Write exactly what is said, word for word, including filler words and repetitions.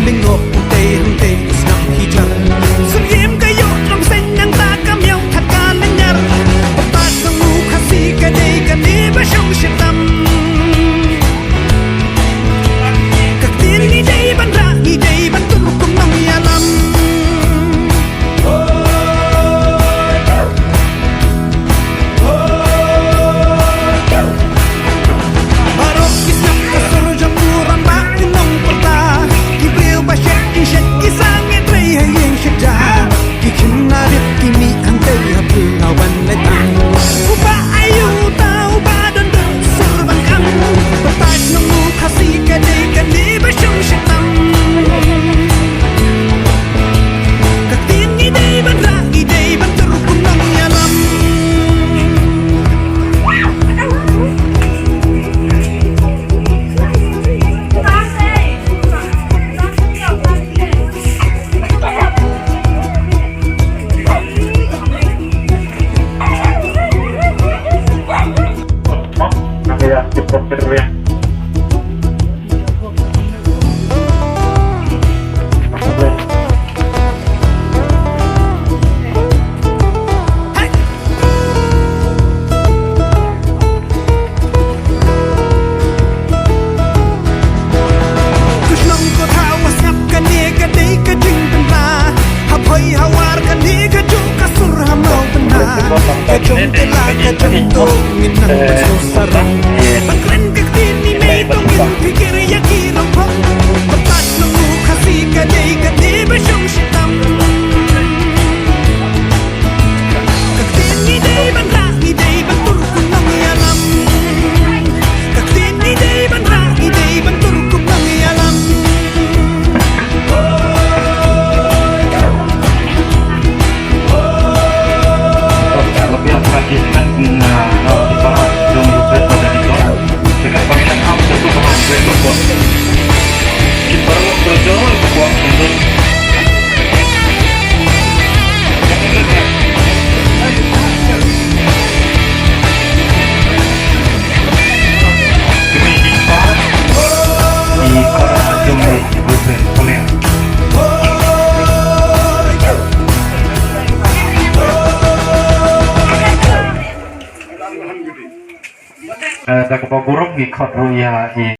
Tyngoh utei hangtei sngap hi jar. Sur ïem ka ïoh trom seng nangta ka miaw that ka lynñiar. Pat nang u Khasi ka dei kane ba shong shitam. Ka ktien ngi dei ban rah, ngi dei ban tur kum nongïalam. Baroh ki sngap ka sur jong u rangbah u nongpyrta. Ki briew ba shet ki shet ki sangeh trei ha ïing shet ja. Ki khynnah rit ki mih hangtei ha pyrngaw ban leit tang. U Bah Ayu uta uba don dur sur ban kang. Pyntait nong u Khasi ka dei kane ba shong shitam. Ka ktien ngi dei ban rah, ngi dei ban tur kum nongïalam. Ka shnong ka thaw wa sngap kane ka dei ka jingpynbna. Ha phoi ha war kane ka juh ka sur ha mawbynna. Ka jong te la ka jong to ngin nang pynsuh sarong. Ban kren ka ktien ni mei to ngin phikir ïa ki rong phong. Pyntat nong u Khasi ka dei kane ba shong shitam. Ka ktien ngi dei ban rah, ngi dei ban tur kum nongïalam. Ka ktien ngi dei ban rah, ngi dei ban tur kum nongïalam. Eh, da kaba burom ngi khot ruh ïa i